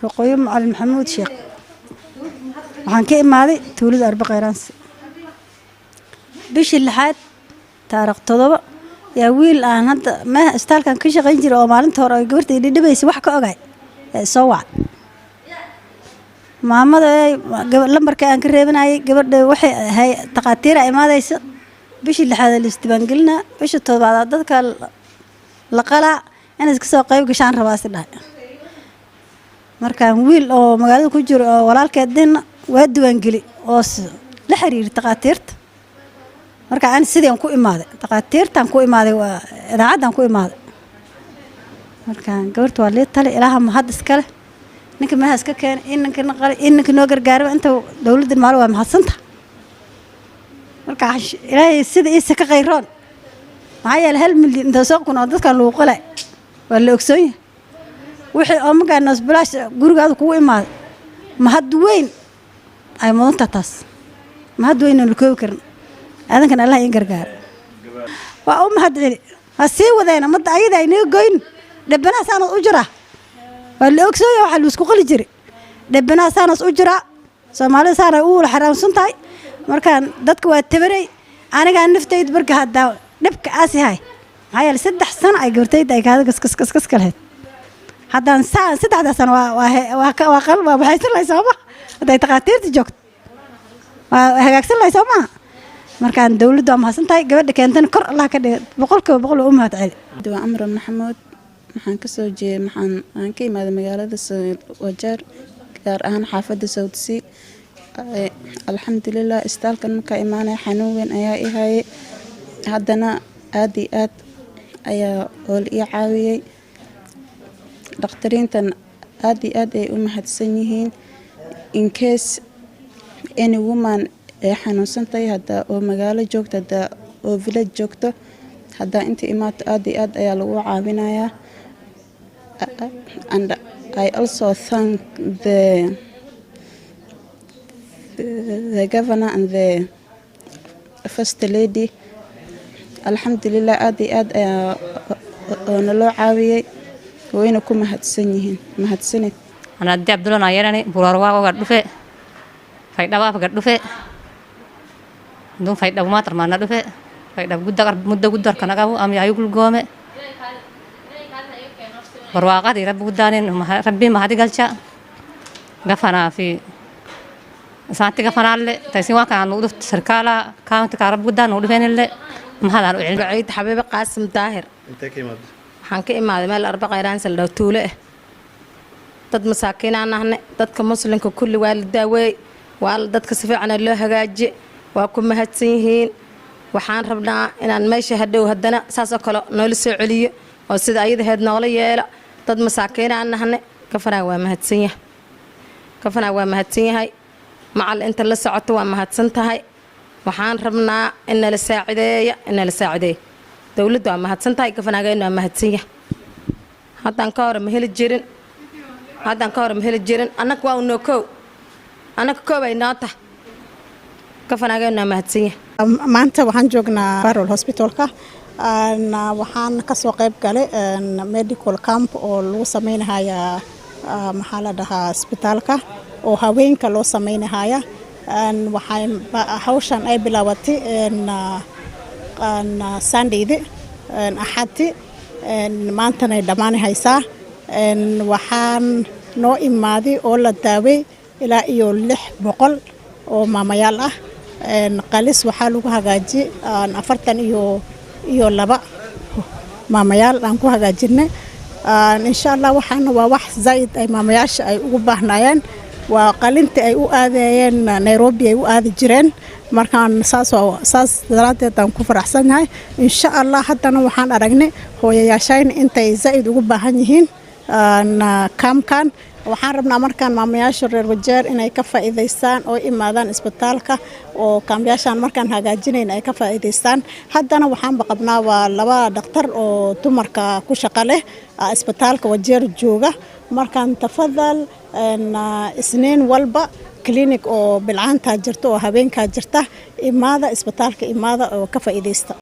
Ruqoyo Macalin Maxamuud Sheekh. Waxaan ka imaaday tuulada Arba Kheyraansi. Bishii lixaad, taariikh 7, yaa wiil aan hadda meha isbitaalkan ka shaqayn jiray oo maalinta hore ay gabarta idhidhibaysa wax ka ogahay yaa isoo wacay. Maamada lambarka aan ka reebanayay gabadha waxay ahay takhaatiira imaadaysa. Bishii lixaad la isdiiwaangelinaa, bisha toddobaad dadka la qalaa, inaad iska soo qayb gashaan rabaa si dhahay. Markaan wiil oo magaalada ku jiro oo walaalkeed dhinna waa diiwaangeli oo la xiriiri takhaatiirta. Marka aan sidii ku imaaday takhaatiirtaan ku imaaday, waa idaacaddan ku imaaday. Markaan gabarta waa lii tali. Ilaaha mahad iskale, ninka meha iska keenay in ninkana qalay in ninka noo gargaaraba inta dowladda maalo waa mahadsanta. Marka Ilaahay sida iisa ka khayroon, maxaa yeelay 1 milyan inta soo kun oo dadkan lagu qalay waa la ogsoon yahay. Wixii oo markaa nosbilaash gurigaada kugu imaaday, mahad weyn ay mudantaa taas, mahad weyn aan la koobi karin. Aadankan Allah in gargaaro, waa u mahad celi. Ha sii wadeena madda ayada ay naga goyn. Dhibanaha saanas u jiraa, waa la ogsoon yahay waxaa laisku qali jiray. Dhibanaha saanas u jiraa, Soomaalida saanay u wala xaraamsan tahay. Markaan dadka waa tabarey, anigaa naftayda marka haddaa dhibka aas yahay, maxaa yeelay 3 sano ay gabartayda ay kaada kaskas ka lahayd. Haddaan saa saddexdaa sano waa qal waa waxaysan lahay sooma, hadday takhaatiirta joogto waa hagaagsan lahay soo maha. Markaan dowladdu waa mahadsan tahay, gabadha keentana kor Allah ka dhiga, 100% waa u mahad celi. Waa Amran Maxamuud. Waxaan kasoo jeeday, maxaan aan ka imaaday magaalada Wajeer, gaar ahaan xaafadda South C. Alxamdulilah, isbitaalkan markaa imaanaya xanuun weyn ayaa i hayay. Haddana aad iyo aad ayaa oo la ii caawiyey. Dhakhtariintan aad iyo aad ay u mahadsan yihiin. In case any woman ay xanuunsan tahay, hadda oo magaalo joogto, hadda oo village joogto, haddaa inta imaato, aad iyo aad ayaa lagu caawinayaa. And I also thank the governor and the first lady. Alxamdulilah, aad iyo aad ayaa oo naloo caawiyey, wayna ku mahadsan yihiin. Mahadsanid. Anadde Abdulla Naayerani Burarwaago gad dhufe, Faydhabaaf gad dhufe, dun Faydhabumaa tarmaana dhufe. Faydhab gudda mudda gudda harkana qabu am yaayuu gulgoome barwaaqadii Rabbi guddaanin Rabbiin mahadi galcha. Gafanaa fi isaanti gafanaalle taysin waan kanaa nuu dhufte sarkaala kaawunti kaa Rabbi guddaan nuu dhufeenille mahadaan u celin. Magaciid Xabiibe Qaasim Daahir. Intee ka imaada? Waxaan ka imaaday meel Arba Khayraansa la dhaho, tuulo ah. Dad masaakiinaan nahne. Dadka Muslimka kulli waa la daaweey, waa dadka si fiicana loo hagaajiye, waa ku mahadsan yihiin. Waxaan rabnaa inaan meesha hadhow haddana saas oo kale noola soo celiyo oo sida ayadaheed noola yeelo. Dad masaakiinaan nahne. Gafanaa waa mahadsan yahay, gafanaa waa mahadsan yahay. Macal inta la socoto waa mahadsan tahay. Waxaan rabnaa in nala saacideeya, in nala saacideeya. Dowladda waa mahadsan tahay, gafanaageena waa mahadsan yahay. Haddaan ka hore ma heli jirin, haddaan ka hore ma heli jirin. Annaga waa unoo koow, annaga koow ay noo tahay. Gafanaageena waa mahadsan yahay. Maanta waxaan joognaa Referral Hospitalka. Waxaan kasoo qayb galay medical camp oo lagu sameynahaya, maxaa la dhahaa, isbitaalka oo haweenka loo sameynahaya. Waxay hawshan ay bilaabatay Sundaydi, Axadti, maantana ay dhammaanahaysaa. Waxaan noo imaaday oo la daaway ilaa iyo 600 oo maamayaal ah. Qalis waxaa lagu hagaajiyey 42 maamayaal aan ku hagaajinay. Insha Allah, waxaana waa wax zaid ay maamayaasha ay ugu baahnaayeen. Waa qalinta ay u aadayeen Nairobi ay u aadi jireen. Markaan saas saas daraaddeed aan ku faraxsanyahay. Insha Allah, haddana waxaan aragnay hooyayaashayna intay zaid ugu baahan yihiin kaamkan. Waxaan rabnaa markaan maamayaasha reer Wajeer inay ka faa'iidaystaan oo imaadaan isbitaalka oo kaamyaashaan markaan hagaajinayna ay ka faa'iidaystaan. Haddana waxaanba qabnaa waa laba dhakhtar oo dumarka ku shaqo leh isbitaalka Wajeer jooga. Markaan tafadal, Isniin walba clinic oo bilcaantaa jirta oo habeenkaa jirta. Imaada isbitaalka, imaada oo ka faa'iidaysta.